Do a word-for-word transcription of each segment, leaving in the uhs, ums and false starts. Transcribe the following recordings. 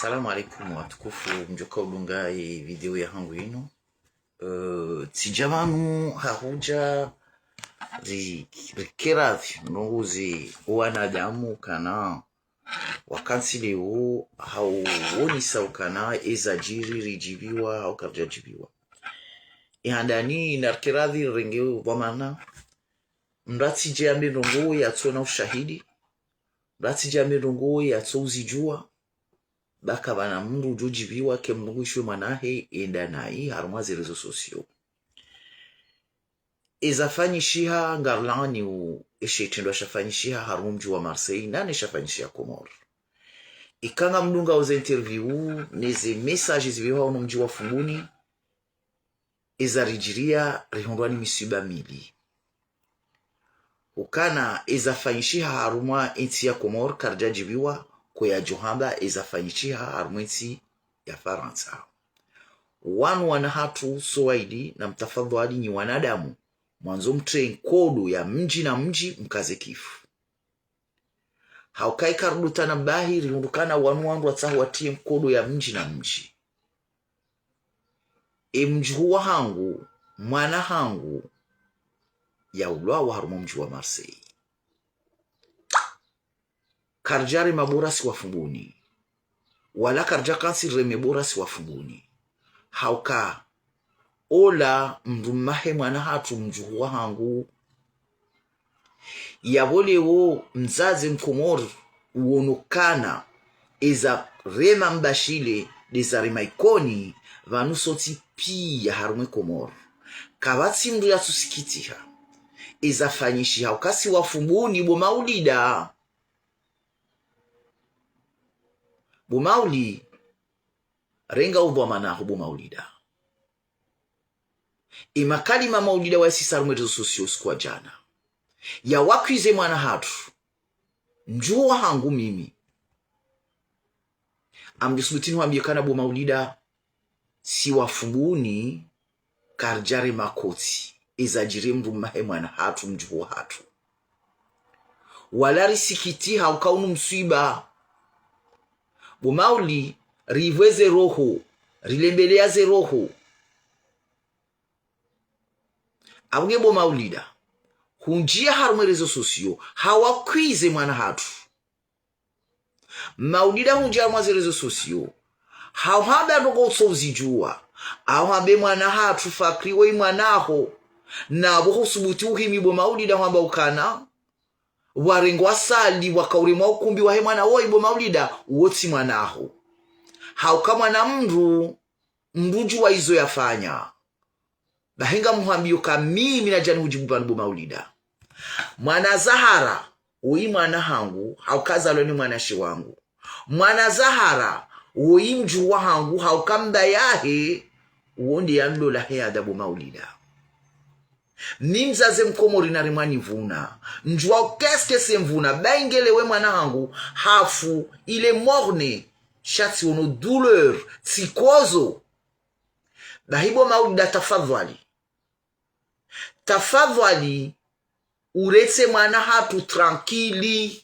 Salamu alaikum watukufu, mdjoka udunga ye video yahangu inu. Eh, tsidja pvanu hahudja ri-, rikeradhi ndrongoo ze wanadamu ukana wakantsi leo hawonesa ukana eza djiri ridjipviwa hau karidjadjipviwa. Ihandani narikeradhi rirenge pvwamana. Mdru atsidje yambe ndrongoo yatsona ushahidi. Mdru atsidje yambe ndrongoo yatso uzidjuwa. Ba kapvana mdru udjodjipviwa ke mdru ngwishiwe mwanahe enda nayi harumwa ze réseaux sociaux. Eza fanyishiha ngarilaniwo eshe shitrendwa shafanyishiha harumwa mdji wa Marseille, nane shafanyishiha Komori. Ika ngamdungao ze interview, neze message zipvihwa hunu mdji wa Fumbuni, eza ridjiriya rihundrwa ni miswiba mili. Ukana eza fanyishiha harumwa entsi ya Komori karidjadjipviwa, ko yadjo hamba eza fanyishiha harumwa entsi ya Farantsa. Wanu wana hatru sowaidi na mtafadhwali nyi wanadamu, mwandzo mtre nkodo ya mdji na mdji mkaze kifu. Hauka ika rudutana bahi rihundru ukana wanu wandru watsaha watriye nkodo ya mdji na mdji. E mdjuhu wahangu, mwana hangu, yaulwawa harumwa mdji wa Marseille. Karidjarema bo rasi wa Fumbuni. Wala karidjakantsi rireme bo rasi wa Fumbuni. Hauka ola mdrumme wahe mwana hatru mdjuhu wahangu. Yapvo leo mdzadze mkomori uwono ukana eza rema Mbashile ndeza rema Ikoni, pvanu sontsi piya harumwa Komori. Kapvatsi mdru yatsusikitiha. Eza fanyishiha hauka si wa Fumbuni bo Maulida. Bo Mauli, renga udhwamana haho bo Maulida. Emakalima Maulida wayasisa harumwa réseaux sociaux usiku wa djana. Yawakwize mwana hatru. Mdjuhu wahangu mimi. Ngamdjo subutu nihwambiye ukana bo Maulida, si wa Fumbuni, karidjarema kotsi eza djiri mdrumme wahe mwana hatru mdjuhu wahatru. Wala risikitiha hauka unu mswiba. Bo Mauli, ripvwe ze roho, rilembeleya ze roho. Apvo nge bo Maulida, hundjiya harumwa réseaux sociaux, hawakwize mwana hatru. Maulida hundjiya harumwa ze réseaux sociaux, hauhamba ndrongoo utso uzidjuwa. Hauhambe mwana hatru Fakri woyi mwana haho. Na pvo husubutu uhimi bo Maulida hwamba ukana warengwa salle wakauremwa ukumbi wahe mwana woyi bo Maulida, wotsi mwana haho. Hauka mwana mdru, mdru udjuwa izo yafanya. Bahi ngamhwambiyo uka mimi nadja nihudjibu pvanu bo Maulida. Mwana Zahara, woyi mwana hangu, hauka zalwa ni mwanamshe wangu. Mwana Zahara, woyi mdjuhu wahangu, hauka mbaye yahe, wo nde yanilola he ada bo Maulida. Mi mdzadze mkomori naremwa ni mvuna. Ndjuwa qu'est-ce que c'est mvuna. Bahi ngele we mwana hangu hafu, il est mort-né. Sha tsiono douleur, tsikodzo. Bahi bo Maulida tafadhwali. Tafadhwali, uretse mwana hatru tranquille.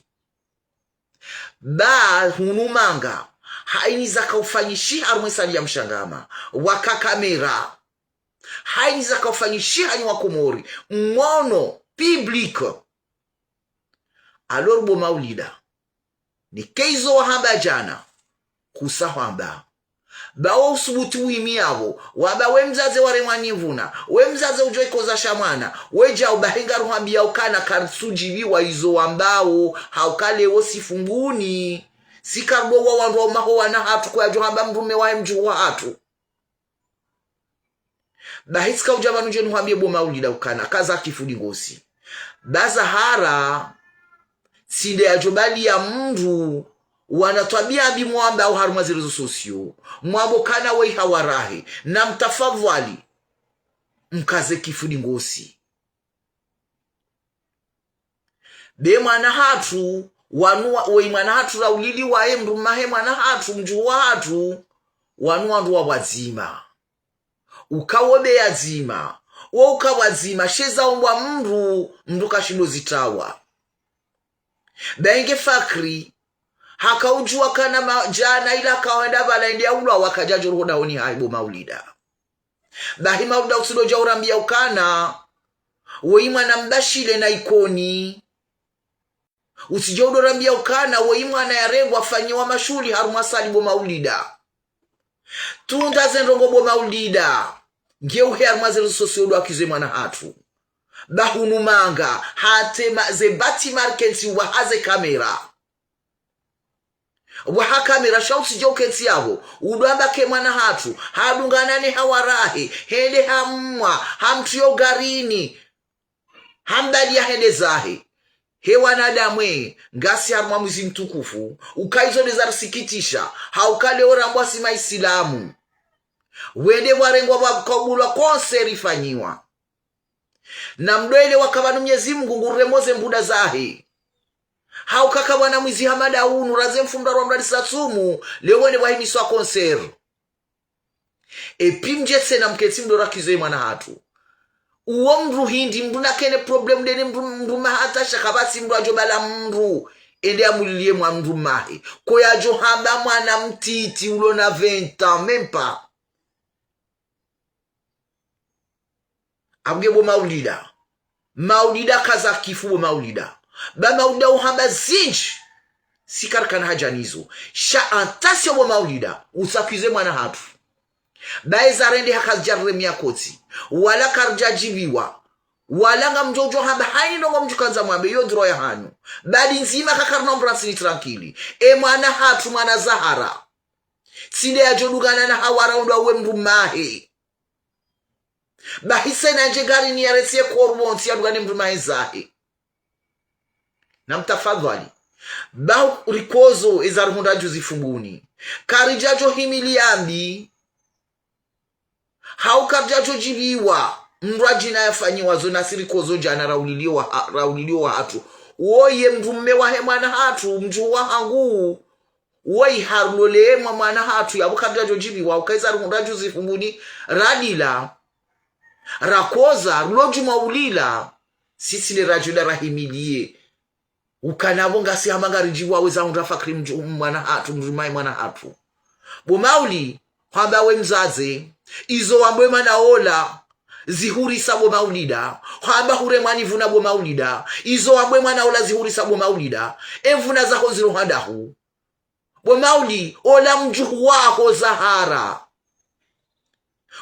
Ba hunu manga, haini zakaufanyishiha harumwa e salle ya Mshangama, waka kamera. Haini zakaufanyishiha nyi wa Komori, mwono, public. Alors bo Maulida, nike izo wahamba djana, kusa hwamba. Ba wo usubutu wimi yapvo, wamba we mdzadze waremwa ni mvuna, we mdzadze udjo ikodza sha mwana, we djau bahi ngaruhwambiya ukana karitsudjibiwa izo wambao, hauka leo si Fumbuni, si karubo wa wandru wa umaho wana hatru ko yadjo hamba mdrumme wahe mdjuhu wahatru. Bahi tsika udja pvanu ndje nihwambiye bo Maulida ukana, kaza kifu dingosi. Ba Zahara, tsi nde yadjo baliya mdru, wana twabiya mbi mwambao harumwa ze réseaux sociaux, mwambo ukana woyi hawarahe, na mtafadhwali, mkaze kifu dingosi. Be mwana hatru, wanu wa-, woyi mwana hatru raulili waye mdrumme wahe mwana hatru, mdjuhu wahatru, wanu wandru wa pvwadzima. Uka wo be yadzima, wo uka pvwadzima, she zaombwa mdru, mdru kashindo zitrawa. Bahi nge Fakri, Haka udjuwa kana ma-, djana ila haka hwenda pvala ende ya ulwa wakadja djo roho dahoni hahe bo Maulida. Bahi Maulida utsidjo dja urambia ukana, woyi mwana mbashile na Ikoni. Utsidjo udo rambia ukana, woyi mwana yarengwa fanyiwa mashuhuli harumwa salle bo Maulida. Tunda ze ndrongo bo Maulida. Nge uhe harumwa ze réseaux sociaux udo accuser mwana hatru. Ba hunu manga, hata ma-, ze bâtiments rikentsi waha ze caméra. Waha caméra sha utsidjo ukentsi yapvo, udo amba ke mwana hatru, hadungana ne hawara hahe, hende hamwa, hamtriyo garini, hambaliya hende zahe. He wanadamu e, ngasi harumwa mwezi mtukufu, uka izo nde zarisikitisha, hauka leo rambwa si maisilamu. Wende warengwa wa-, kabulwa concert ifanyiwa. Na mdo elewa ka pvanu Mnyezi Mungu nguremo ze mbuda zahe. Hauka ka pvwana mwizi hama nda unu, raze mfumra rwa mradi satsumu, leo wende wahimiswa concert. Epi mdje tsena mkentsi mdo rakize mwana hatru. Uwo mdru hindri, mdru nakene problème ndene mdru, mdru mahe hata sha kapvatsi mdru adjo bala mdru. Ende amulilie mwa mdru mahe. Ko yadjo hamba mwana mtiti ulo na vingt ans, même pas. Abwe bo Maulida. Maulida kaza kifu bo Maulida. Ba Maulida uhamba zindji. Si karikana haja nizo. Sha attention bo Maulida. Utsi accuser mwana hatru. Ba eza rende hakazidja riremia kotsi. Wala karidja djibiwa. Wala ngamdjo udjo hamba. Haini ndrongo mdjo kandza mwambe. Iyo ndro ya hanyu. Badi ndzima kakarina umbrasini tranquille. E mwana hatru mwana Zahara. Tsi nde yadjo dungana na hawara undwa uwe mdru mahe. Bahi tsena ndje garini yaretsi ye koru wontsi yadungane mdru mahe zahe. Na mtafadhwali. Ba rikozo eza ruhundra djuzi Fumbuni. Karidja djo himili yambi. Hauka karidja djo djibiwa. Mdru adjina yafanyiwa zo nasi rikozo djana raulilio wa ha-, raulilio wa hatru. Woye mdru mme wahe mwana hatru, mdjuhu wa hangu. Woyi harulole mwa mwana hatru yapvo karidja djo djibiwa, uka eza ruhundra djuzi Fumbuni, radila, rakoza, rulo djumwa ulila, sisi le radjo da rahimilie. Ukana pvo ngasi hama ngaridjibiwa weza hundra Fakri mdju-, mwana hatru, mdru mahe mwana hatru. Bo Mauli, hwamba we mdzadze, izo wambe mwana ola, zihurisa bo Maulida, hwamba hure mwana ivuna bo Maulida, izo wambe mwana ola zihurisa bo Maulida, emvuna zaho ziro hadahu. Bo Mauli, ola mdjuhu waho Zahara.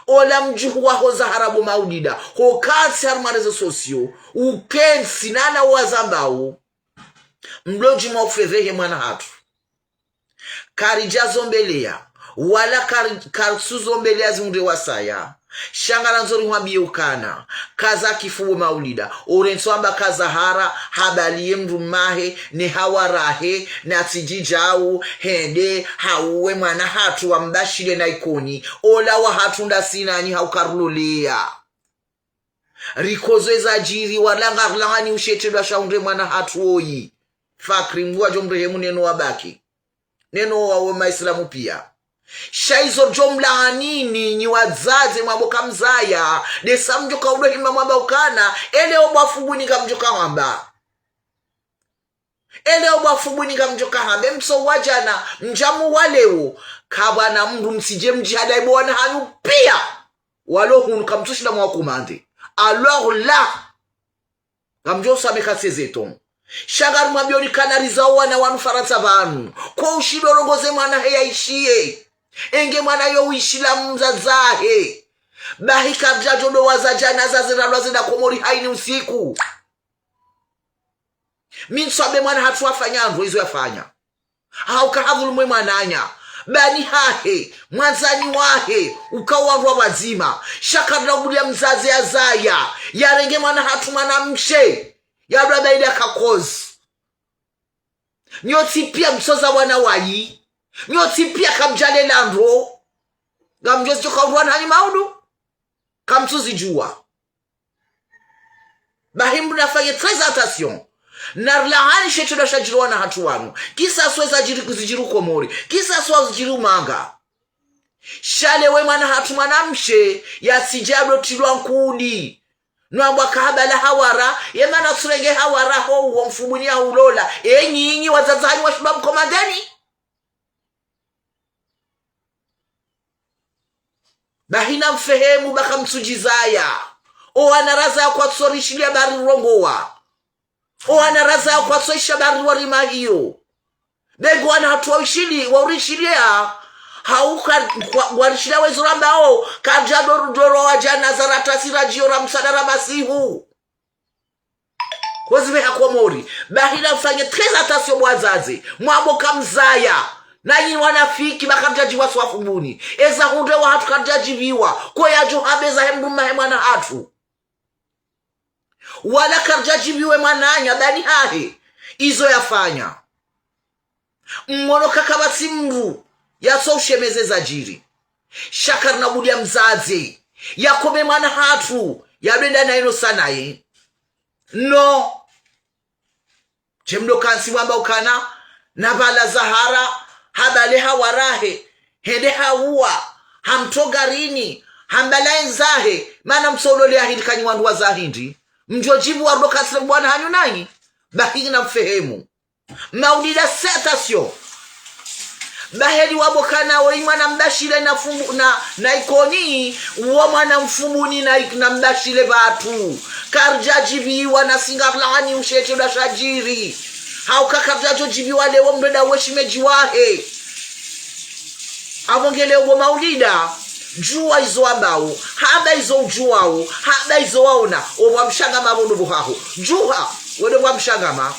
Ola mdjuhu waho Zahara bo Maulida. Hokatsi harumwa réseaux sociaux. Ukentsi nana wazambao. Mlo djumwa ufedhehe mwana hatru. Karidja zombeleya. Wala kari-, karitsu zombeleya zimre wasaya. Sha ngarandzo rihwambiye ukana, kaza kifu bo Maulida, orentso amba ka Zahara, habaliye mdru mahe, ne hawara hahe, na tsidjidjau, hende, hauwe mwana hatru wa Mbashile na Ikoni, ola wa hatru nda sinanyi hauka ruloleya. Rikozo eza djiri, wala ngarilaani ushetrelwa sha hundre mwana hatru oyi. Fakri Mngu adjo mrehemu neno wabaki. Neno wawo maislamu pia. Sha izo djo mlaanini nyi wadzadze mwambo kamzaya, ndesa mdjo kaudo hima mwamba ukana, ele obwa Fumbuni ngamdjo kahamba. Ele obwa Fumbuni ngamdjo kahamba. Emso wa djana, mdjamu wa leo, kapvwana mdru msidje mdjihada ibo wana hanyu pia. Walo hunu kamtsushinda mwawakomande. Alors là, ngamdjo usameka sezeton. Sha ngarimwambioni kana rizao wana wanu Farantsa pvanu. Ko ushindo rongoze mwana he yaishiye. Enge mwana yo uishila mdzadze hahe. Bahi karidja djo do waza djana zaze ralwa zenda Komori haini usiku. Mi ntsuambe mwana hatru hafanya ndro izo yafanya. Hauka hadhulumu mwananya. Bani hahe, mwandzani wahe, uka wandru wadzima. Sha karina ubulia mdzadze yazaya. Yarenge mwana hatru mwana mshe. Yadwa baida kakozi. Nyontsi pia mtsoza wana wayi. Nyontsi pia kamdjalela ndro. Ngamdjo zidjoka urwana hanyi maudu. Kamtsuzidjua. Bahi mdru nafanye très attention. Narilaani she shitrendwa shadjiri wana hatru wanu. Kisaswa zadjiri, zidjiri Komori. Kisaswa zidjiri Manga. Sha le we mwana hatru mwana mshe, yatsidja yadotrilwa nkudi. Nwambwa ka habala hawara, ye mana tsurenge hawara ho uwo mfubuni ya ulola. E nyinyi wadzadze hanyu washindwa mkomandeni. Bahi namfehemu ba kamtsudjizaya. O wana razaya kwatsorishiliya bari rongowa. O wana razaya kwatsoisha bari warimahiyo. Be ngo wana hatru waishili, waurishiliya. Hauka, kwa, warishilia wezo rambao, kadja doru doro wadjana za ratasi radjiyo ra msada ra masihu. Kozi be ha Komori. Bahi namfanye très attention bo wadzadze. Mwambo kamzaya. Nanyi wanafiki ba kamdjadjiviwa swafubuni. Eza hundre wahatru kamdjadjiviwa. Ko yadjo hamba eza he mdrume he mwana hatru. Wala kamdjadjiviwa mwananya bani hahe. Izo yafanya. Mmono kakapvatsi mndru yatso ushemeze zadjiri. Sha karina budi ya mdzadze yakome mwana hatru yalwenda na ino sanaye. No. Dje mdo kantsi wamba ukana, na pvala Zahara, habale hawara he, hende hauwa, hamtro garini, hambala enzahe, mana mtsolole ya hindri kanyi wandru wa za hindri. Mdjo djiviwa ndo kantsi bwana hanyu nanyi. Bahi namfehemu. Maulida, c'est attention. Baheli wabo kana wo imwana mbashile na fumbu, na, na Ikoni, wo mwana mfubuni na, na mbashile pvatru. Karidjadjiviwa na singa fulani ushehe ndo shadjiri. Hauka karidjadjo djiviwa leo mdru enda weshimedji wahe. Apvo nge leo bo Maulida, djuwa izo wambao, hamba izo udjuwao, hamba izo waona, opvwa mshangama pvo ndo pvo haho. Djuha, wende pvwa mshangama.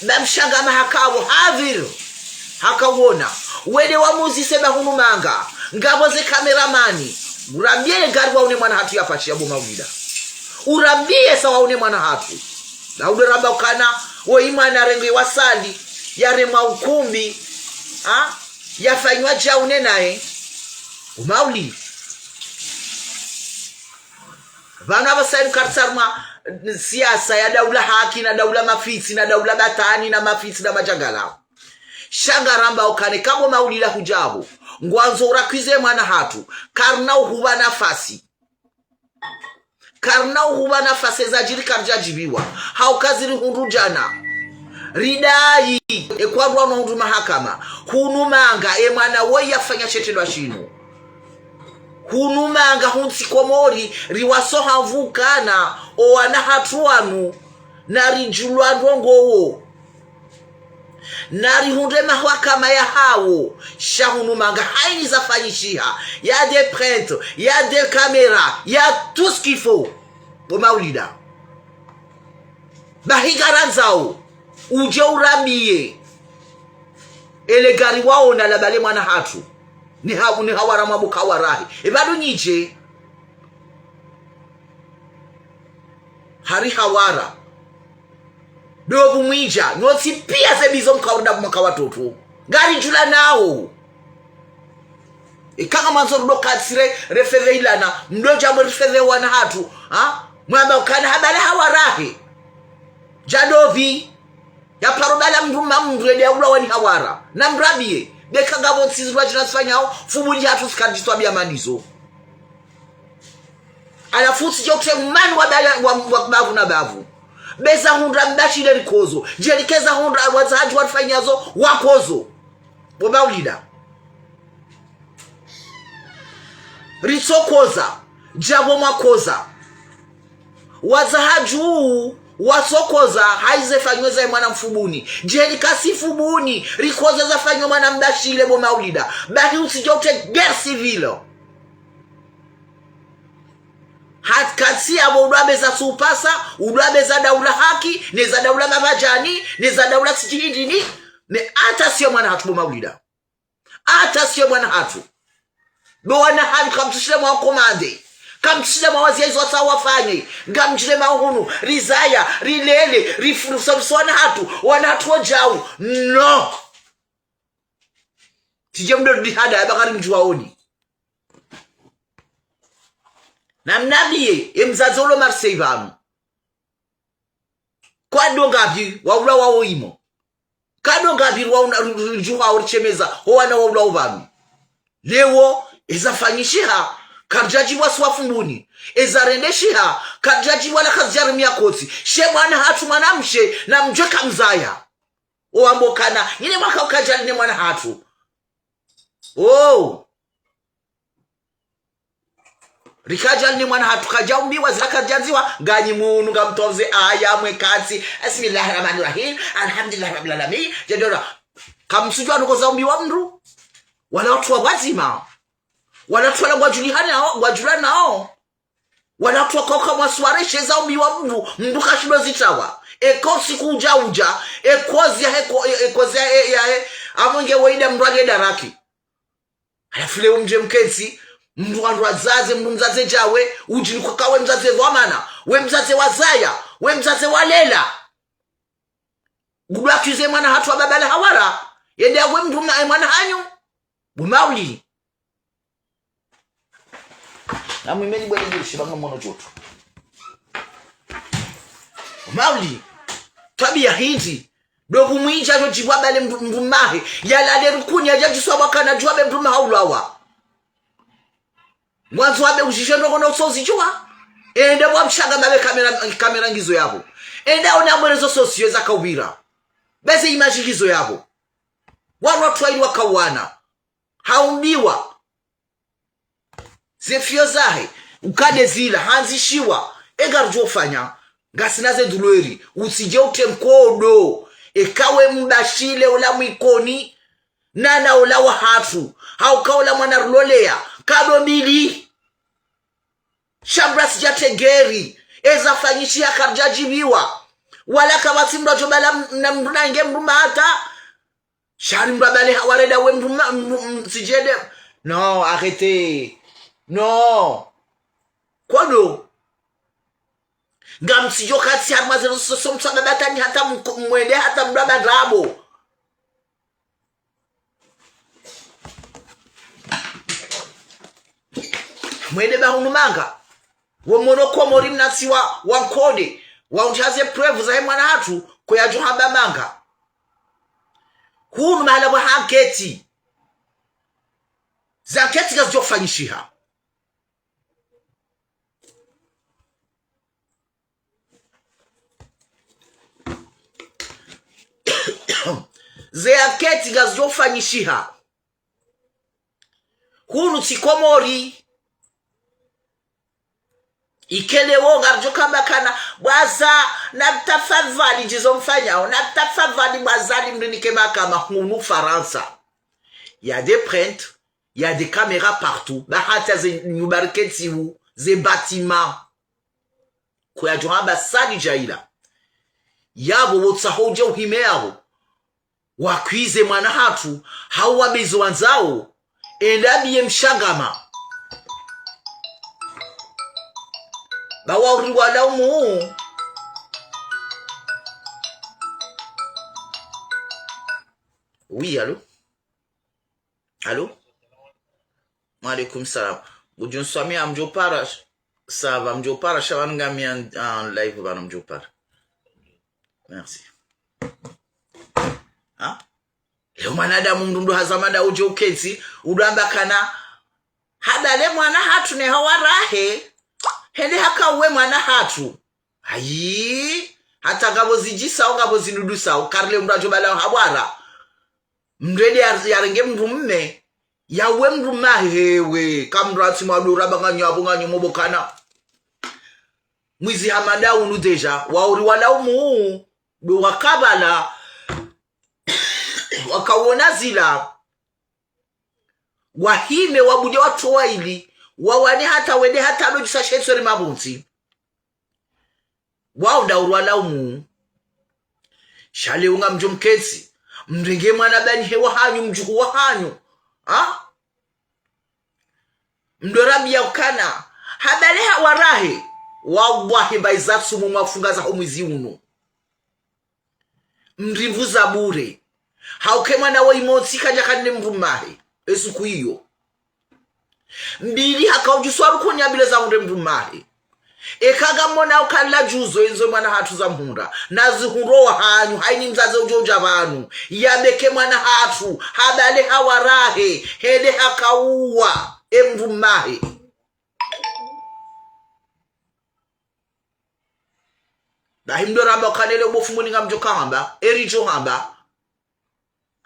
Ba mshangama haka pvo, hadhir, haka uona. Wende wamuzise ba hunu manga, ngapvo ze kameramani. Urambiye ngari waone mwana hatru ya pashi ya bo Maulida. Urambiye sa waone mwana hatru. Na udo ramba ukana, wo imwana renge wasali, yaremwa ukumbi, ha? Yafanywa djaune naye. Umauli. Pvanu apvasa inu karitsarumwa siasa ya daula haki, na daula mafitsi, na daula batwani, na mafitsi, na madjangala. Sha ngaramba ukana, ka bo Maulida hudja pvo. Ngwandzo urakwize mwana hatru. Karina uhupva nafasi. Karina uhupva nafasi eza djiri karidjadjiviwa. Hauka ziri hundru djana. Ridayi, e kwandru wanu hundru mahakama. Hunu manga, e mwana woyi yafanya shetrendwa shinu. Hunu manga, huntsi Komori, riwaso hamvu ukana, o wana hatru wanu, na ridjulwa ndrongo wo. Na rihundre mahakama ya hawo, sha hunu manga haini zafanyishiha, y a des preuves, y a des caméras, y a tout ce qu'il faut. Bo Maulida. Bahi ngarandzao, udje urambiye. Ele ngari waona la bale mwana hatru. Ni ha, ni hawara mwa buka warahi. E pvanu nyidje. Hari hawara. Ndo pvo mwidja, nyontsi piya ze bizo mkaurida pvo mkawatoto. Ngaridjula nao. Ikanga mwandzo rudo katsire, refedhe ilana, mdo djamwe refedhe wana hatru, ha? Mwamba ukana habala hawara he. Djadopvi. Ya paro bala mndru ma mndru yende ya ulawa ni hawara. Na mrambiye. Be kanga pvo ntsizi rwa djina sifanyao, fumuli hatru sikaridjiswa biya manizo. Halafu utsidje utre mani wa bala, wa, wa bavu na bavu. Be za hundra mbashile rikozo. Dje like za hundra wadzadze warifanyazo wakozo. Bo Maulida. Ritsokoza. Djapvo mwakoza. Wadzadze watsokoza, haize fanywe za mwana mfubuni. Dje like si fubuni, rikoze zafanywa mwana mbashile bo Maulida. Bahi utsidje utre guerre civile. Hat-, katsi yapvo udwabeza supasa, udwabeza daula haki, neza daula mabadjani, neza daula sijihindini, ne attention mwana hatru bo Maulida. Attention mwana hatru. Bo wana hanyu kamtsushile mwa komande. Kamtsushile mwa waziya izo watsaha wafanye. Ngamdjile mwa hunu, rizaya, rilele, rifu-, rifusa wana hatru, wana hatru wodjau. No. Tsidje mdo rudi hada, ya bakari mdjuwaoni. Na mnambiye, e mdzadze ulo Marseille pvanu. Kwa donga pvi, wa ula wa oimo. Ka donga pvi, wa una, ru-, ru-, ru-, juha urichemeza, ho wana wa ula opvanu. Leo, eza fanyishiha, Karidjadjibiwa si wa Fumbuni. Eza rendeshiha, karidjadjibiwa la kazidjarimiya kotsi. She mwana hatru mwanamshe, na mdjuwe kamzaya. Owambao ukana, nyinyi mwaka ukadjali ne mwana hatru. Oh. Rikadjali ne mwana hatru kadjaumbiwa, zila kadjandziwa, nganyi munu ngamtonze aya mwekatsi. Bismillahir Rahmanir Rahim. Alhamdulillahi Rabbil Alamin. Jadora. Kamsudjuwa nuko zaumbiwa mndru. Wala watru wa wadzima. Wala watru wala ngwadjulihanao, ngwadjulanao. Wala watru wakauka mwa soirée she zaumbiwa mndru, mndru kashindo zitawa. Eka usiku udja udja, eka ozi yahe ko-, e-, eka ozi yahe, yahe, amwenge weida mndru ale daraki. Halafu leo mdje mketsi, mndru wandru wadzadze, mndru mdzadze djawe, udjini kwaka we mdzadze dhwamana, we mdzadze wazaya, we mdzadze walela. Ngudjo accuser mwana hatru wa babala hawara, yende yawe mndru mna, e mwana hanyu. Bumauli. Na mwimeni bwele ngiri shiba nga mono djoto. Bumauli. Twabiya hindri. Ndo bumwidja djo djibwa bale mndru, mndru mahe. Yalale rukuni yadja djiswa bwakana djuwa be mndru mahe ulawa. Mwandzo wabe udjishe ndrongo na usozi djuwa. Ende bwa mshanga mabe kamera, kamera ngizo yapvo. Ende aone amwe rezo sosiyo zakaubira. Beze image ngizo yapvo. Wanu watru waili wakauwana. Haumbiwa. Ze fiyo zahe, ukade zila, handzishiwa, eka ridjo fanya, ngasina ze douleur, utsidje utre nkodo, eka we mbashile ola mwikoni, nana ola wahatru, hauka ola mwana riloleya, kado mbili. Sha mndru asidja tegeri, eza fanyishiha karidjadjibiwa, wala kapvatsi mndru adjo bala m-, na mndru nange mndru mata, Shari mndru abale hawara enda we mndru ma-, mndru, m-, sijede. Non, arrêtez. Non. Kodo. Ngamsidjo katsi harumwa ze réseaux sociaux mtsu ababa tani hata mko-, mwende hata mndru aba ndrabo. Mwende ba hunu manga. Wo mono Komori mna tsiwa wa nkode, wa undjaze preuve zahe mwana hatru, ko yadjo hamba manga. Hunu mahala pvwa anketi. Ze anketi ngazidjo fanyishiha. Ze anketi ngazidjo fanyishiha. Hunu tsi Komori. Ikele wo ngaridjo kamba kana, bwaza, na tafadhali djizo mfanyao, na tafadhali bwaza li mrinike mahakama hunu Farantsa. Il y a des preuves, il y a des caméras partout. Ba hata ze nyumba riketsi hu, ze bâtiment. Ko yadjo hamba sali djaila. Yapvo wotsaho udje uhime yapvo. Wakwize mwana hatru, hau wabizo wandzao, enda biye mshangama. Ba wauri walaumu. Oui, allô ? Allô ? Wa alaikum salam. Budjun swami amdjo para, ça va, mdjo para, sha pvanu ngami en, en live pvanu mdjo para. Merci. Ha ? Leo mwanadamu mndru ndo hazama nda udje uketsi, udo amba kana, hadale mwana hatru ne hawarahe, hende hakauwe mwana hatru. Ayi, hata ngapvo zidjisao, ngapvo zidudusao, kari le mndru adjo bala hawara. Mndru ende ya-, yarenge mndru mme, yauwe mndru mahe hewe, ka mndru atsi mwado raba nganyo apvo nganyo mobokana. Mwizi hamada unu déjà, wauri walaumu, ndo wakabala, wakauona zila, wahime wabude watru waili, wawane hata wende hata ndo djisa shetsweri mabunzi. Wao nda urwalaumu. Sha leo ngamdjo mketsi, mrenge mwana bani he wahanyu, mdjuhu wahanyu. Ha ? Mdo rambia ukana, hadale hawarahe, wallahi mbayi za tsumu mwafunga zaho mwizi unu. Mrimvuza bure. Hauke mwana wa imotsi kadja kane mndru mahe. Esuku iyo. Mbili hakaudjuswa rukuni abile za hundre mndru mahe. Eka ngamona ukala djuzo enzo mwana hatru za mhundra. Na zihundro wahanyu, haini mdzadze udjo udja pvanu. Yabeke mwana hatru, hadale hawarahe, hende hakauwa, e mndru mahe. Bahi mdo ramba ukana ele ubofu muni ngamdjo kahamba, eridjo hamba.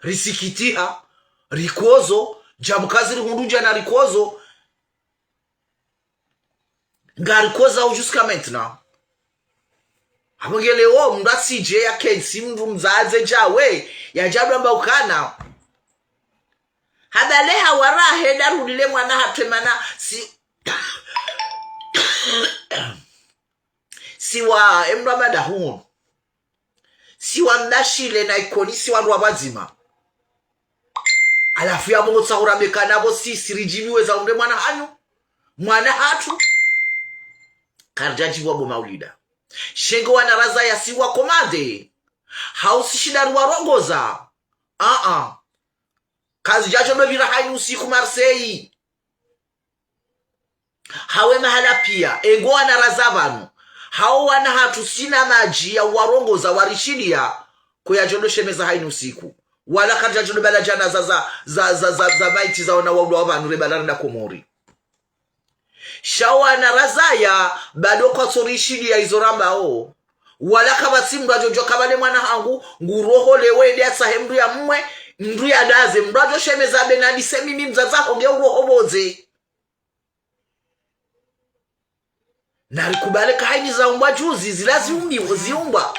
Risikitiha, rikozo, djabu kazi rihundru djana rikozo. Ngarikoza jusqu'à maintenant. Apvo nge leo, mndru atsidje ya ketsi mndru mdzadze djawe, yadjadwamba ukana. Habale hawara heda rudile mwana hatwe mana si, si wa emdru abada hunu. Si wa Mdashile na Ikoni, si wandru wa pvadzima. Halafu yapvo ngo tsahura meka napvo sisi ridjibiwe za undre mwana hanyu. Mwana hatru. Karidjadjibiwa bo maulida. Sha ngo wana razaya si wa komande. Hau si shida riwarongoza. Aa. Kazidjadjo ndo pvira hayinu usiku Marseille. Hawe mahala piya, engo wana raza pvanu. Hawo wana hatru sina madji ya uwarongoza warishiliya, ko yadjo ndo shemeza hayinu usiku. Wala karidjadjo ndo bala djanaza za, za, za, za, za maiti za wana waulwa wa pvanu rebala renda Komori. Sha wana razaya, bado kwatsorishiliya izo rambao. Wala kapvatsi mndru adjo djuwa kabale mwana hangu, nguroho lewo ede atsahe mndru ya mwe, mndru ya daze, mndru adjo shemeza be nalise mimi mdzadze aho nge uroho pvondze. Narikubale ka hayini za umbwa juzi, zila ziumbi, ziumbwa.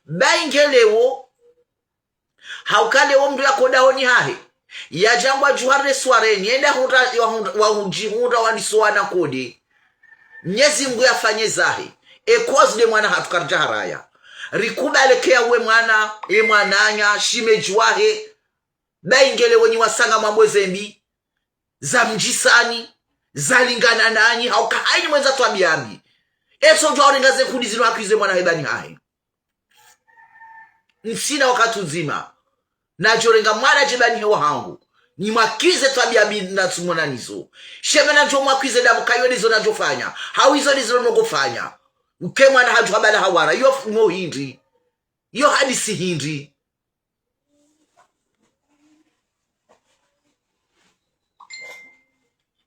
Bayi nge lewo, hauka lewo mndru yakoda honi hahe. Yadjangwa djuha re soirée, yenda hundra, wahundra, wahundjihundra wanisowana kode. Mnyezi Mngu yafanye zahe. E cause de mwana hatru karidja haraya. Rikubale ke ya we mwana, e mwananya, shemedji wahe. Bayi nge lewo nyi wasanga mwambo zembi. Za mdjisani, za lingana nanyi, hauka hayini mwendza twabiya mbi. Etso djuwa urenga ze nkudi zinu hakwize mwana hebani hahe. Ntsina wakati udzima. Nadjo renga mwana djebani hewa hangu. Nimwakwize twabiya mbi natsumona nizo. Shema nadjo mwakwize dabu kayo ndizo nadjo fanya. Hau izo ndizo nongo fanya. Uke mwana hadju habala hawara. Iyo f-, no hindri. Iyo hadisi hindri.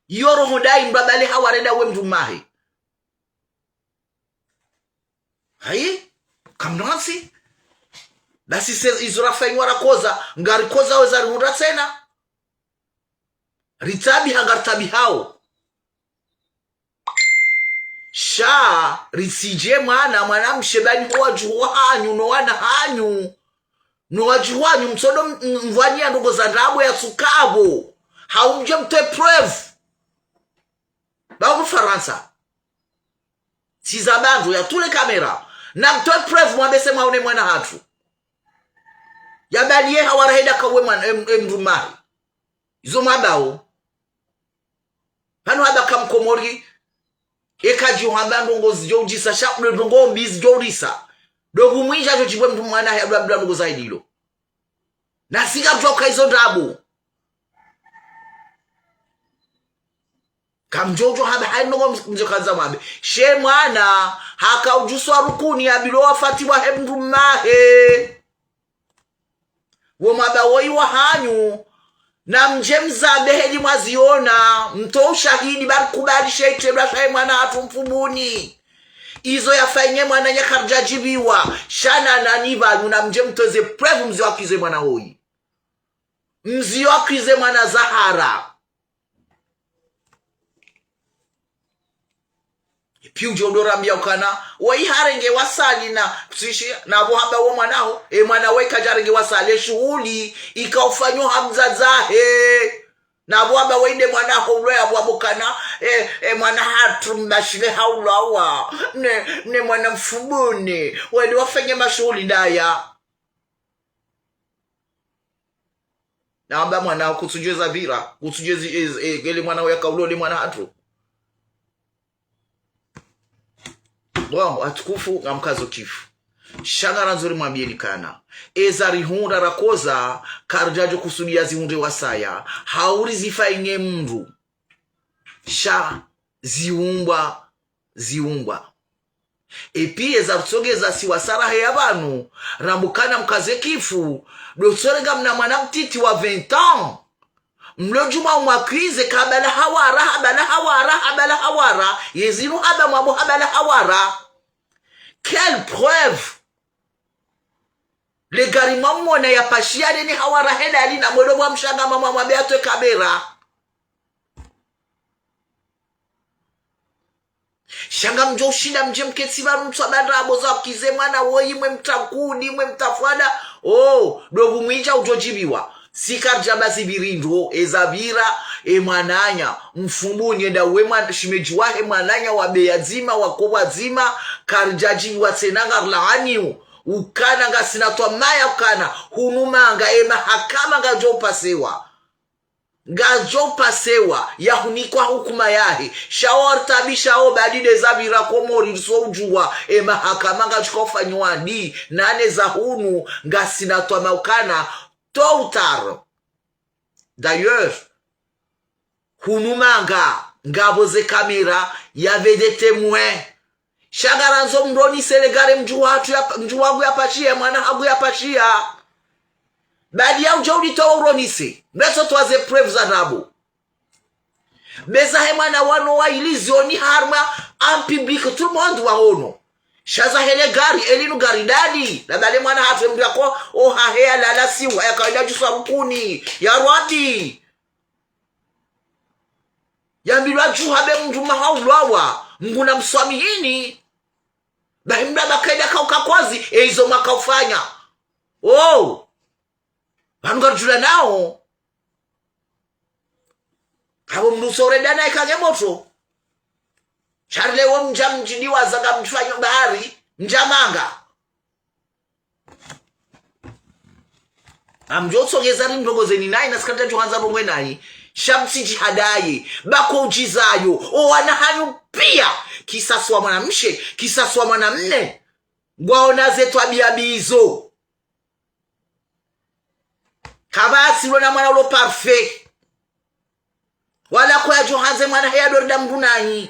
Iyo roho ndayi mndru abale hawara eda we mndru mahe. Hayi, kamnantsi. Basi se izo rafanywa rakoza, ngarikoza weza rihundra tsena. Ritabiha, ngaritabihao. Sha, ritsidje mwana, mwana mshe bani ho wadjuhu hanyu, no wana hanyu. No wadjuhu hanyu, mtsodo m-, m-, mvwaniya ndrongo za ndrabo ya tsukapvo. Hau mdje mtwe preuve. Ba ku Farantsa. Tsi za bandu ya tule kamera. Na mtwe preuve mwambe se mwaone mwana hatru. Ya baliye hawara heda kauwe mwana, em-, emndru mahe. Izo mwambao. Pvanu hamba ka mkomori, eka dji uhamba ndrongo zidjo udjisa, sha ule ndrongo mbi zidjo udjisa. Ndo humwinja djo djibwe mndru mwana he abla abla ndrongo za idilo. Na singa mdjo uka izo ndrabo. Kamdjo udjo hamba, hayi ndrongo mdjo kandza mwambe. She mwana, haka udjuswa rukuni ya bilo wafati wa he mndru mahe. Wo mwamba woyi wa hanyu, na mdje mzambe heli mwaziona, mtwo ushahidi, bari kubali she itrendwa shahe mwana hatru Mfumbuni. Izo yafanye mwana nya karidja djibiwa, sha na nani pvanu, na mdje mtweze preuve mzi wakwize mwana woyi. Mzi wakwize mwana Zahara. Epvi udjo ndo rambia ukana, woyi harenge wasali na, kutsishi, na pvo hamba wo mwana ho, e mwana woyi kadja renge wasali, e shuhuli, ika ufanyo ha mdzadze wahe. Na pvo hamba woyi nde mwana ho, ulo ya pvo hamba ukana, e, e mwana hatru Mdashile haulawa, ne, ne mwana Mfumbuni, wende wafanye mashuhuli ndaya. Na hamba mwana kutsudjeza pvira, kutsudjezi, e, e, ngele mwana uya kaulole mwana hatru. Bon, watukufu, ngamkazo kifu. Sha ngarandzo rimwambieni kana. Eza rihundra rakoza, karidjadjo kusudia zihundre wasaya, hau rizifanye mndru. Sha ziumbwa, ziumbwa. Epvi eza rutsongeza si wasarahe ya pvanu, rambe ukana mkaze kifu, ndo tsorenga mna mwana mtiti wa vingt ans. Mlo djuma umwakwize, kabala hawara, habala hawara, habala hawara, yezinu hamba mwambo habala hawara. Quelle preuve? Le gari mwamwona yapashiya nene hawara heda lina mwendo mwa mshanga mama mwambe atwe kamera. Sha ngamdjo ushinda mdje mketsi pvanu mtswa bandra abo za wakize mwana woyi mwe mtakudi, mwe mtafwada. Oh, dobu mwidja udjo djibiwa. Si karidja bazi birindo, eza pvira, e mwananya, mfumbuni enda we mwan-, shimedji wahe mwananya wabeya dzima, wakobwa dzima, karidja djibiwa tsena ngarlaaniwo. Ukana ngasina twamaya ukana, hunu manga, e mahakama ngadjo upasewa. Ngadjo upasewa, yahunikwa hukuma yahe. Sha wo wartabisha wo badi de za pvira Komori riso udjuwa, e mahakama ngadjo ufanyiwa ndi, nane za hunu, ngasina twamaya ukana, tôt ou tard. D'ailleurs, hunu manga, ngapvo ze kamera, yapvo de témoin. Sha ngarandzo mronise le gari mdjuhu hatru ya, mdjuhu hangu yapashiya, mwana hangu yapashiya. Badi ya udja ulitowa uronise. Mreso towa ze preuve za ndrabo. Be zahe mwana wanu wa ilizioni harumwa en public, tout le monde waono. Sha zahe le gari, elinu gari dadi. Labda le mwana hatru mdru yako, ohahe yalala siwa, yakaenda djuswa rukuni. Ya Rabbi. Yambilwa djuha be mndru maha ulwawa, Mngu namswamihini. Bahi mndru abakaida kauka kwazi, e izo mwaka ufanya. Oh! Pvanu ngarudjulanao. Hapvo mndru usoreda naye kange motro. Sha rile wo mdja mdjidi waza ngamdjifanyo bahari, mdja manga. Ngamdjo utsongeza ri ndrongo zeni nayi, na si karidja djo handza ndrongo nayi. Sha mtsidjihadaye, ba ko udjizayo, o wana hanyu piya. Kisasi wa mwanamshe, kisasi wa mwanamme. Ngwaona ze twabiya mbi izo. Kapvatsi ulo na mwana ulo parfait. Wala ko yadjo handze mwana he yadorida mndru nayi.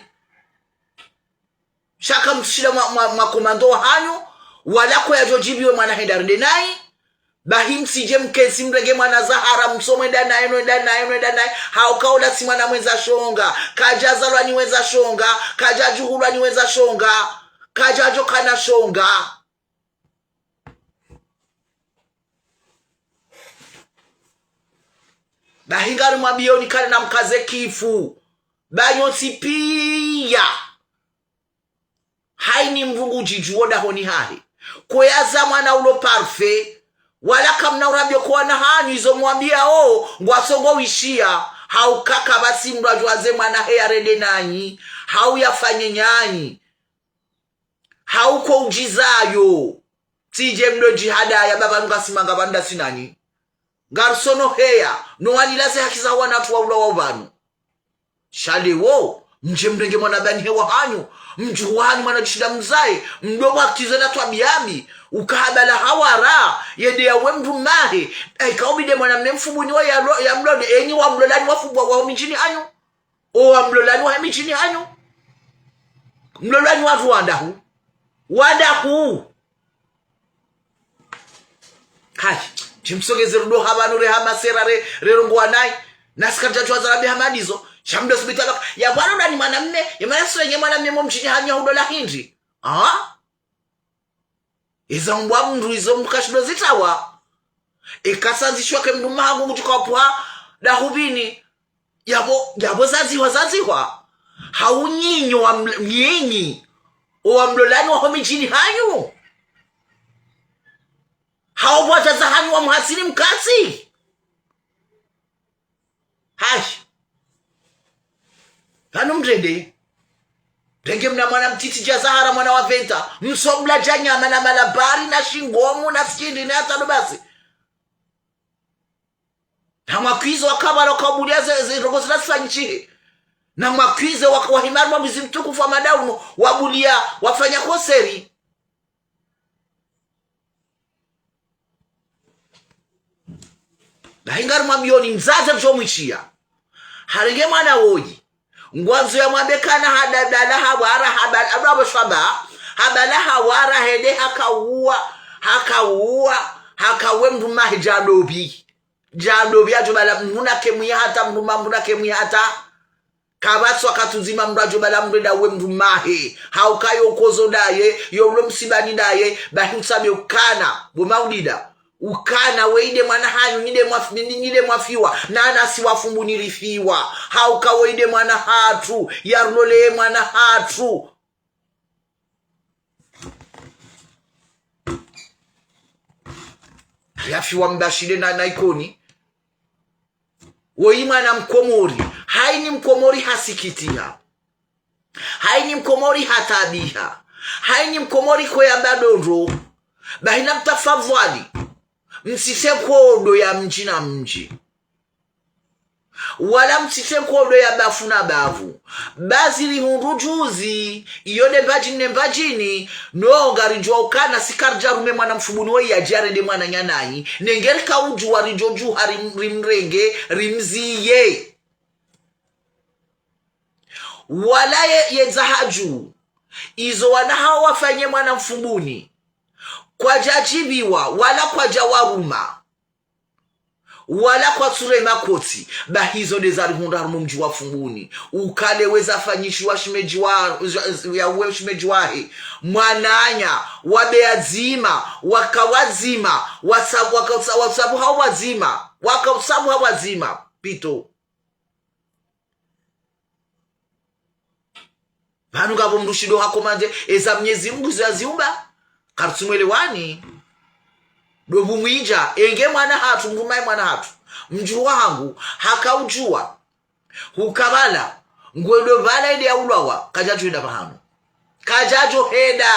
Sha kamtsushinda mwa, mwa, mwa komando hanyu, wala ko yadjo djibiwe mwana he ndaride nayi. Bahi mtsidje mketsi mrenge mwana zahara, msomo enda naye, no enda naye, no enda naye. Hauka ula si mwana mwendza shonga, kadja zalwa ni wendza shonga, kadja djuhulwa ni wendza shonga, kadja djo kana shonga. Bahi ngarimwambiyoni kale na mkaze kifu. Ba nyontsi piya. Hayini mndru ngudjidjuwo dahoni hahe. Ko yaza mwana ulo parfait. Wala kamna urambio ko wana hanyu izo mwambiya o, ngwasongo wishiya. Hauka kapvatsi mndru adjo handze mwana he yarende nanyi. Hau yafanye nyanyi. Hauka udjizayo. Tsidje mdo djihadaya ba pvanu ngasi manga pvanu ndasi nanyi. Ngarisono heya, no wanila ze haki za wanatru wa ulawa pvanu. Sha lewo, mdje mrenge mwana bani he wa hanyu, mdjuhu wa hanyu mwana djishinda mzaye, mdo mwakizwe na twabiya mbi, uka habala hawara, yende ya we mndru mahe, eka ubide mwanamme mfumbuni wa ya lo-, ya mlole, enyi wa mlolani wa fumbwa wa ho midjini hanyu. O wa mlolani wa he midjini hanyu. Mlolani wa wandru wandahu. Wandahu. Hayi, djimsogeze rudo hapvanu re hamasera re, re rongowa nayi. Na si karidja djuwa za rabi hamadizo. Sha mdo subita baka. Ya bwana ula ni mwanamme, ya mwana sura nye mwanamme mo mdjini hanyu ya hudola hindri. Ah? Eza umbwa mndru izo mndru kashindo zitawa. Eka sandzishwa ke mndru mahangu ngudjo kapvwa dahu pvini. Yapvo, yapvo zazihwa, zazihwa. Hau nyinyi wa ml-, nyinyi. O wa mlolani wa ho midjini hanyu. Hau pvwa zaza hanyu wa muhasini mkatsi. Hayi. Pvanu mrende. Renge mna mwana mtiti dja zahara mwana wa venta. Msobla dja nyama na malabari na shingomu na sikindi na yatano basi. Na mwakwize wakabala wakabulia ze, ze ndrongo zila zifanyishihe. Na mwakwize waka-, wahimari mwa mwezi mtukufu wa madauno, wabulia, wafanya konseri. Bahi ngarimwambiyoni mdzadze msho mwishiya. Harenge mwana woyi. Ngwandzo ya mwambe kana hadadala hawara habala, abla bo shwaba. Habala hawara hende hakauwa, hakauwa, hakauwe mndru mahe djandopvi. Djandopvi adjo bala mndru na kemwi hata, mndru ma mndru na kemwi hata. Kapvatsi wakati udzima mndru adjo bala mndru enda uwe mndru mahe. Hauka yo ukozo ndaye, yo ulo msibani ndaye, bahi utsabe ukana, bo Maulida. Ukana we inde mwana hanyu, nyi nde mwaf-, nyi, nyi nde mwafiwa, na nasi wa Fumbuni rifiwa. Hauka we inde mwana hatru, ya rulole mwana hatru. Yafiwa mbashile na, na Ikoni. Woyi mwana Mkomori. Hayini Mkomori hasikitiha. Hayini Mkomori hatabiha. Hayini Mkomori kweyamba ndrongoo. Bahi na mtafadhwali. Mtsitse nkodo ya mdji na mdji. Wala mtsitse nkodo ya bavu na bavu. Ba zirihundru juzi, iyo nde mbadjini ne mbadjini, no ngaridjuwa ukana si karidja rume mwana Mfumbuni woyi yadje yarende mwananya nayi, nenge rika udjuwa ridjo djuha rim-, rimrenge, rimziye. Wala ye, yedza hadju, izo wana hawo wafanye mwana Mfumbuni, kwadja djibiwa, wala kwadja waruma. Wala kwatsu rema koti, bahi izo nde zarihundra harumwa mdji wa Fumbuni. Ukale weza fanyishiwa shemedji wa, ya uwe shemedji wahe. Mwananya, wabeya dzima, waka wadzima, watsa-, waka utsa-, watsabuha wadzima, waka utsabuha wadzima. Pito. Pvanu ngapvo mndru shindo hakomande, eza Mnyezi Mungu izo yaziumba. Karitsumwelewani. Ndo pvumwidja, enge mwana hatru, mndru mahe mwana hatru. Mdjuhu wahangu, haka udjuwa. Hukabala, ngwendo pvala ende ya ulwawa, kadjadjo henda pvahanu. Kadjadjo henda.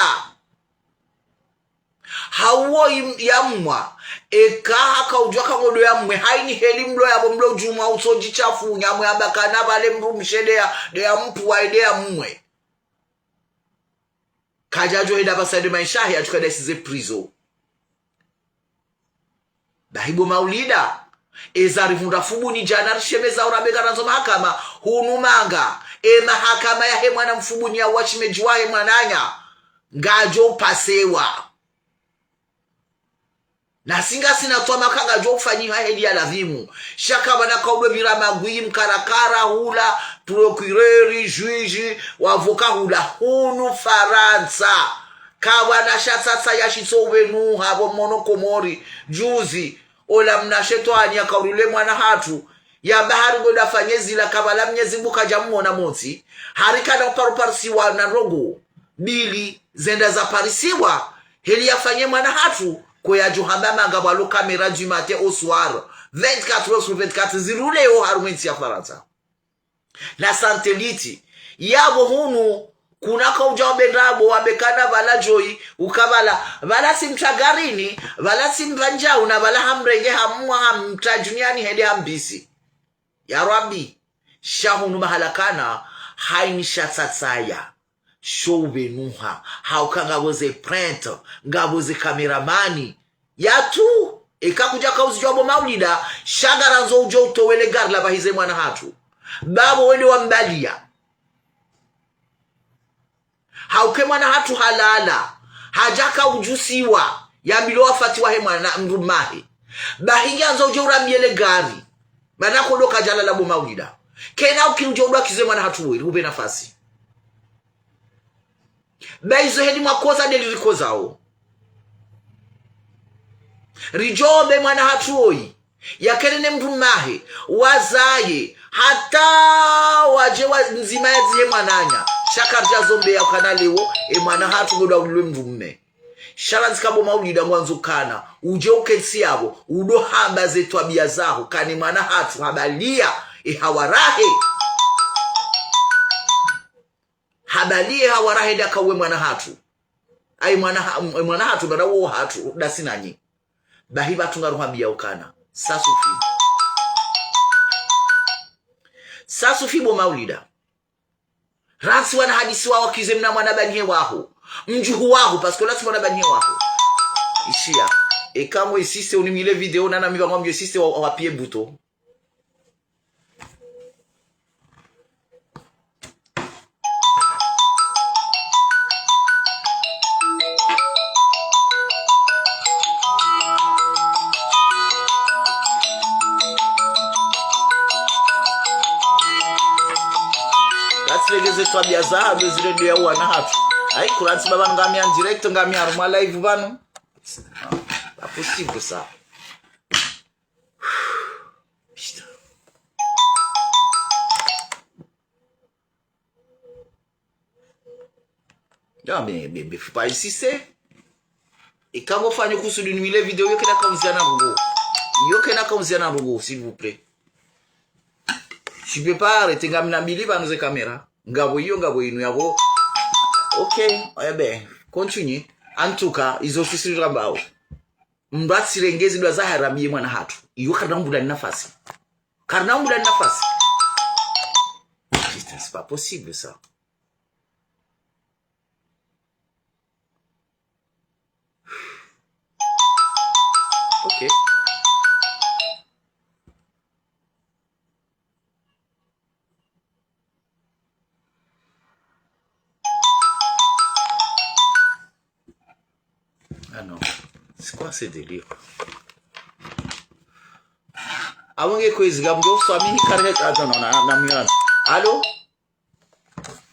Hauwo im-, ya mwa, eka haka udjuwa ka ngodo ya mwe, hayini heli mlo yapvo mlo djumwa utsodji shafu, nyamwe amba kana pvale mdrumshe nde ya, nde ya mpvuwa, nde ya mwe. Kadjadjo henda pvasa nde maesha yahe, yatsuka nda isize prison. Bahi bo Maulida, eza rihundra Fumbuni djana rishemeza urabe ngarandzo mahakama, hunu manga, e mahakama yahe mwana Mfumbuni ya uwa shemedji wahe mwananya, ngadjo pasewa. Nasi ngasina twamaka ngadjo ufanyiha heli ya ladhimu. Sha kapvana kaudwe pvira magwi mkarakara hula, procureur, juge, wavoka hula. Hunu Farantsa. Kapvana sha tsatsa ya shitso upvenuha pvo mhono Komori. Juzi, ola mna shetwani yakaulile mwana hatru. Yamba hari ngwendo afanye zila kapvala Mnyezi Mungu kadja mwona montsi. Hari kana uparo parisiwa na ndrongoo. Mbili, zenda za parisiwa, heli yafanye mwana hatru, ko yadjo hamba manga pvalo caméra du matin au soir. Vingt-quatre heures sur vingt-quatre, zirule yo harumwa entsi ya Farantsa. Na santeliti. Yapvo hunu, kuna kaudja wambe ndrabo, wambe kana pvala djoyi, ukapvala, pvala si mtagarini, pvala si mpvanjau, na pvala hamrenge hamwa hamtadjuniani hende hambisi. Ya Rabbi, sha hunu mahala kana, hayini sha tsatsaya, sho upvenuha, hauka ngapvo ze plainte, ngapvo ze caméraman, yatru, eka kudja kauzidjuwa bo Maulida, sha ngarandzo udjo utowele gari la pvahize mwana hatru. Bapvo wende wambaliya. Hauke mwana hatru halala, hadja kaudjusiwa, yambilwa wafati wahe mwana mdrumahe. Bahi ngiandzo udje urambiye le gari. Mana kodo kadjalala bo Maulida. Kena ukiri udje udwakize mwana hatru woyi, hupve nafasi. Ba izo heli mwakoza ndeli rikozao. Ridjombe mwana hatru woyi. Yakene ne mdrumahe, wazaye, hata wadje wa ndzima yadzihe mwananya. Sha karidja zombe ya ukana lewo, e mwana hatru ngodo ulilwe mdrume. Sha randzi ka bo Maulida ngwandzo kana, udje ukentsi yapvo, udo hamba ze twabiya zaho, kane mwana hatru habaliya, e hawarahe. Habaliye hawarahe nda kauwe mwana hatru. Ayi mwana ha-, mwana hatru, bana wo hatru, ndasi nanyi. Bahi pvatru ngaruhambiya ukana. Ça suffit. Ça suffit bo Maulida. Rantsi wana hadisi wawo kize mna mwana banihe waho. Mdjuhu waho, parce que rantsi mwana banihe waho. Ishiya. Eka ngo insiste unimile vidéo nana mi pvangu mdjo insiste wa, wa appuyer bouton. Ze twabiya zahahe zile nde ya wana hatru. Ayi, kurantsi baba ngami en direct, ngami harumwa live pvanu. Ah, pas possible ça. Putain. Non, mais, mais, mais faut pas insister. Eka ngofanya kusudi nuwile video, yo kena kaunziana ndrongoo. Yo kena kaunziana ndrongoo, s'il vous plaît. Tu peux pas arrêter, ngamina mbili pvanu ze caméra. Ngapvo iyo, ngapvo inu yapvo. Ok, eh ben, continue. En tout cas, izo sisi rambao. Mndru atsirenge zindru za harabiye mwana hatru. Iyo karina umbula nafasi. Karina umbula nafasi. Putain, c'est pas possible, ça. Ok. Ah non, c'est quoi ce délire? Awange kwezi, ngamdjo swamihi kare, attends, non, na, na mwana. Allô?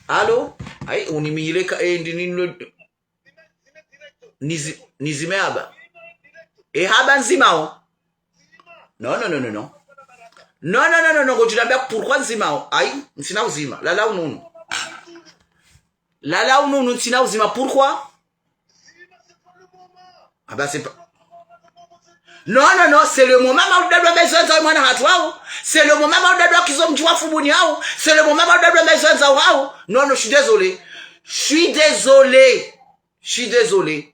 Allô? Ayi, unimile ka, eh, ndi nini lo, nizi-, nizime haba. E haba nzimao. Non, non, non, non, non. Non, non, non, non, non, ngodjo nambia pourquoi nzimao. Ayi, ntsina uzima. Lala ununu. Lala ununu, ntsina uzima. Pourquoi? Ah bah, c'est pas, non, non, non, c'est le moment ma udadwa mezanza mwana hatru hao. C'est le moment ma udadwa kizo mdji wa Fumbuni hao. C'est le moment ma udadwa mezanza hao. Non, non, je suis désolé. Je suis désolé. Je suis désolé.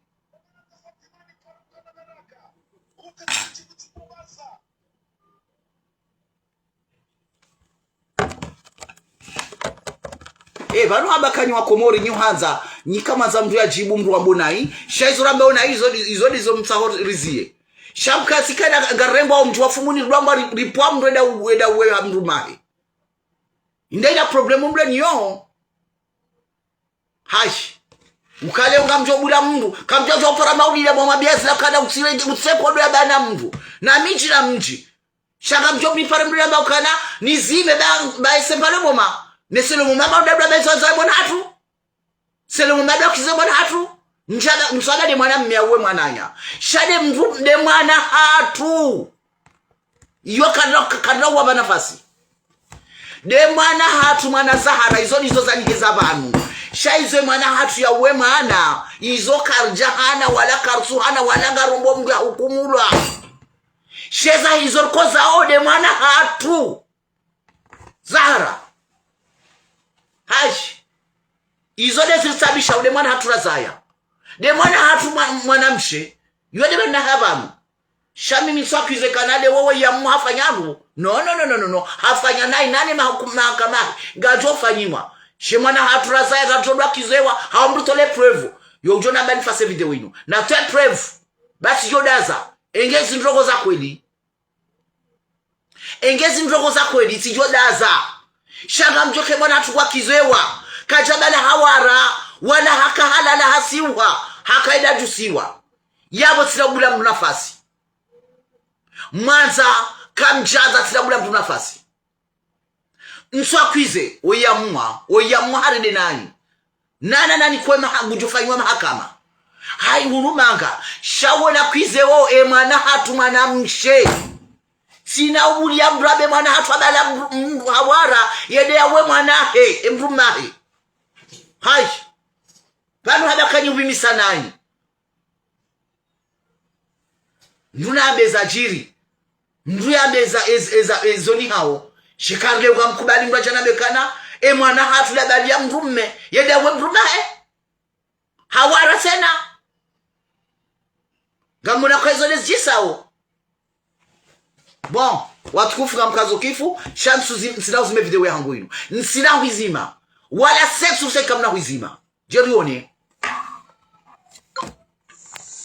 Eh, pvanu hamba kanyi wa Komori nyi uhandza, nyi kamwandza mndru yadjibu mndru wambo nayi, sha izo ramba nayi, izo, izo ndizo mtsaho riziye. Sha mkatsi kana ngarengwa o mdji wa Fumbuni rwamba ri-, ripvwa mndru eda u-, eda uwe ha mndru mahe. Inde ina problème mndru niyo. Hayi. Ukale ngamdjo bula mndru, kamdjo djo para maulida mwa mabiazi la kana utsire, utsire kodo ya bana mndru. Na midji na mdji. Sha ngamdjo mi pare mndru yamba ukana, nizime ba, ba ese mbale moma. Mais c'est le moment ma udadwa mezanza mwana hatru. C'est le moment ma udadwa kizo mwana hatru. Ndjala, mswala nde mwana mme yauwe mwananya. Sha nde mndru, nde mwana hatru. Iyo karina, karina uwapva nafasi. Nde mwana hatru, mwana Zahara, izo ndizo zaniheza pvanu. Sha izo mwana hatru yauwe mwana, izo karidja hana, wala karitsu hana, wala ngarombo mndru yahukumulwa. Sha eza izo rikoza o nde mwana hatru. Zahara. Hayi. Izo nde ziritsabisha o nde mwana hatru razaya. Nde mwana hatru mwa-, mwanamshe. Yo nde mwana hapvanu. Sha mimi ntsu accuser kana nde wowo ya mwa hafanya ndru. Non, non, non, non, non, non. Hafanya nayi nane mahuku-, mahakama. Ngadjo fanyiwa. She mwana hatru razaya ngadjo dwa accusewa. Hau mndru tole preuve. Yo udjo namba nifanye video inu. Na tole preuve. Basi yo daza. Enge zindrongoo za kweli. Enge zindrongoo za kweli tsidjo daza. Sha ngamdjo ke mwana hatru wakizewa. Kadja bala hawara, wala haka halala hasiwa, haka eda djusiwa. Yapvo tsina ubula mndru nafasi. Mwandza, kamdjandza tsina ubula mndru nafasi. Ntsu accuser, oya mwa, oya mwa harende nayi. Nana nani kwe maha-, ngudjo fanyiwa mahakama. Hayi hulu manga, sha wona accuser wo, e mwana hatru mwanamshe. Tsina ubuliya mndru abe mwana hatru abala mndru, mndru hawara, yende yauwe mwana he, e mndru mahe. Hayi. Pvanu hamba kanyi upvimisa nayi. Mndru nambe zadjiri. Mndru yambe za, ez-, eza, ezo ni hao. She karile uka mkubali mndru adja nambe kana, e mwana hatru labaliya mndru mme, yende yauwe mndru mahe. Hawara tsena. Ngamwona kwa izo nde zidjisao. Bon, watukufu ngamkazo kifu, sha ntsu zi-, ntsina uzime video yahangu inu. Ntsina huizima. Wala sept sur sept kamna huizima. Djeri one.